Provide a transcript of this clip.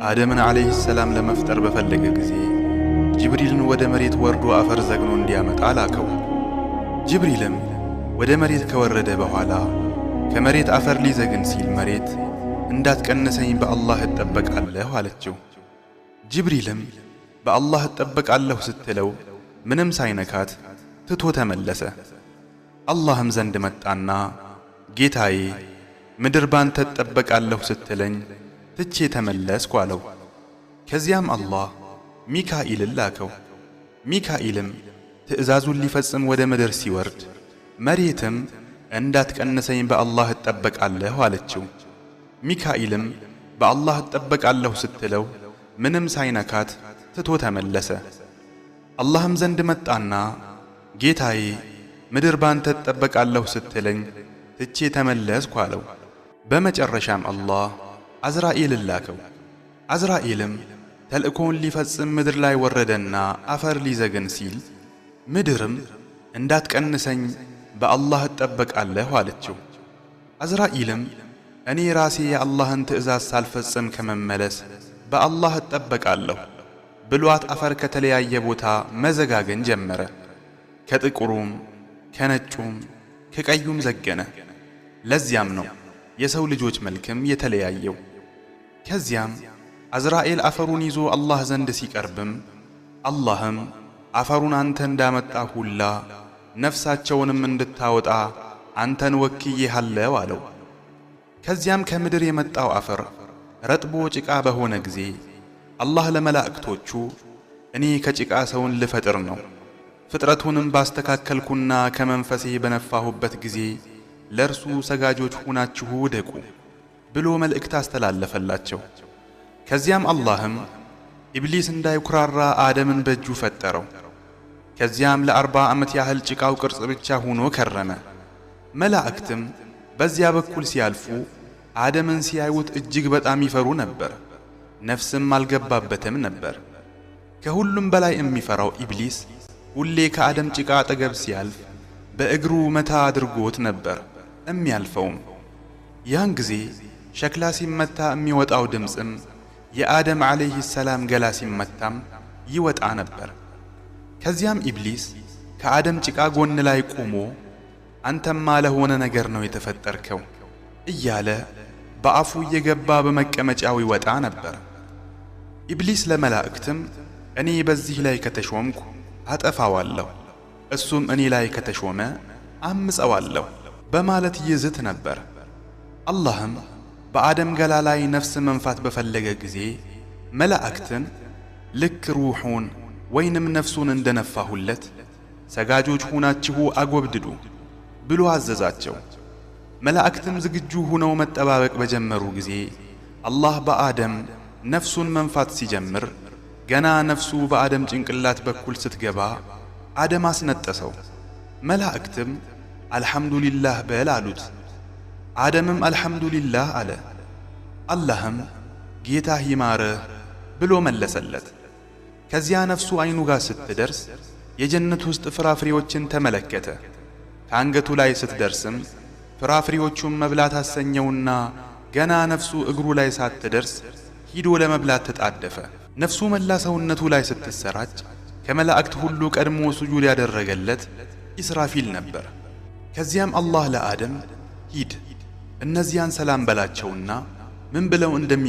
አደምን ዓለይሂ ሰላም ለመፍጠር በፈለገ ጊዜ ጅብሪልን ወደ መሬት ወርዶ አፈር ዘግኖ እንዲያመጣ ላከው። ጅብሪልም ወደ መሬት ከወረደ በኋላ ከመሬት አፈር ሊዘግን ሲል መሬት እንዳትቀንሰኝ በአላህ እጠበቃለሁ አለችው። ጅብሪልም በአላህ እጠበቃለሁ ስትለው ምንም ሳይነካት ትቶ ተመለሰ። አላህም ዘንድ መጣና ጌታዬ፣ ምድር ባንተ እጠበቃለሁ ስትለኝ ትቼ ተመለስኩ አለው። ከዚያም አላህ ሚካኢልን ላከው። ሚካኢልም ትእዛዙን ሊፈጽም ወደ ምድር ሲወርድ መሬትም እንዳትቀንሰኝ በአላህ እጠበቃለሁ አለችው። ሚካኢልም በአላህ እጠበቃለሁ ስትለው ምንም ሳይነካት ትቶ ተመለሰ። አላህም ዘንድ መጣና ጌታዬ፣ ምድር ባንተ እጠበቃለሁ ስትለኝ ትቼ ተመለስኩ አለው። በመጨረሻም አላህ አዝራኤልን ላከው። አዝራኤልም ተልእኮውን ሊፈጽም ምድር ላይ ወረደና አፈር ሊዘግን ሲል ምድርም እንዳትቀንሰኝ በአላህ እጠበቃለሁ አለችው። አዝራኢልም እኔ ራሴ የአላህን ትእዛዝ ሳልፈጽም ከመመለስ በአላህ እጠበቃለሁ ብሏት አፈር ከተለያየ ቦታ መዘጋገን ጀመረ። ከጥቁሩም፣ ከነጩም፣ ከቀዩም ዘገነ። ለዚያም ነው የሰው ልጆች መልክም የተለያየው። ከዚያም አዝራኤል አፈሩን ይዞ አላህ ዘንድ ሲቀርብም አላህም አፈሩን አንተ እንዳመጣ ሁላ ነፍሳቸውንም እንድታወጣ አንተን ወክዬሃለሁ አለው። ከዚያም ከምድር የመጣው አፈር ረጥቦ ጭቃ በሆነ ጊዜ አላህ ለመላእክቶቹ እኔ ከጭቃ ሰውን ልፈጥር ነው፣ ፍጥረቱንም ባስተካከልኩና ከመንፈሴ በነፋሁበት ጊዜ ለእርሱ ሰጋጆች ሁናችሁ ውደቁ ብሎ መልእክት አስተላለፈላቸው። ከዚያም አላህም ኢብሊስ እንዳይኩራራ አደምን በእጁ ፈጠረው። ከዚያም ለ40 ዓመት ያህል ጭቃው ቅርጽ ብቻ ሆኖ ከረመ። መላእክትም በዚያ በኩል ሲያልፉ አደምን ሲያዩት እጅግ በጣም ይፈሩ ነበር። ነፍስም አልገባበትም ነበር። ከሁሉም በላይ የሚፈራው ኢብሊስ ሁሌ ከአደም ጭቃ አጠገብ ሲያልፍ በእግሩ መታ አድርጎት ነበር እሚያልፈውም። ያን ጊዜ ሸክላ ሲመታ የሚወጣው ድምፅም የአደም ዓለይሂ ሰላም ገላ ሲመታም ይወጣ ነበር። ከዚያም ኢብሊስ ከአደም ጭቃ ጎን ላይ ቆሞ አንተማ ለሆነ ነገር ነው የተፈጠርከው እያለ በአፉ እየገባ በመቀመጫው ይወጣ ነበር። ኢብሊስ ለመላእክትም እኔ በዚህ ላይ ከተሾምኩ አጠፋዋለሁ፣ እሱም እኔ ላይ ከተሾመ አምፀዋለሁ በማለት ይዝት ነበር። አላህም በአደም ገላ ላይ ነፍስ መንፋት በፈለገ ጊዜ መላእክትን ልክ ሩሑን ወይንም ነፍሱን እንደነፋሁለት ሰጋጆች ሁናችሁ አጎብድዱ ብሎ አዘዛቸው። መላእክትም ዝግጁ ሁነው መጠባበቅ በጀመሩ ጊዜ አላህ በአደም ነፍሱን መንፋት ሲጀምር ገና ነፍሱ በአደም ጭንቅላት በኩል ስትገባ አደም አስነጠሰው። መላእክትም አልሐምዱሊላህ በል አሉት። አደምም አልሐምዱሊላህ አለ። አላህም ጌታህ ይማርህ ብሎ መለሰለት። ከዚያ ነፍሱ አይኑ ጋር ስትደርስ የጀነት ውስጥ ፍራፍሬዎችን ተመለከተ። ከአንገቱ ላይ ስትደርስም ፍራፍሬዎቹን መብላት አሰኘውና ገና ነፍሱ እግሩ ላይ ሳትደርስ ሂዶ ለመብላት ተጣደፈ። ነፍሱ መላ ሰውነቱ ላይ ስትሰራጭ ከመላእክት ሁሉ ቀድሞ ሱጁድ ያደረገለት ኢስራፊል ነበር። ከዚያም አላህ ለአደም ሂድ እነዚያን ሰላም በላቸውና ምን ብለው እንደሚ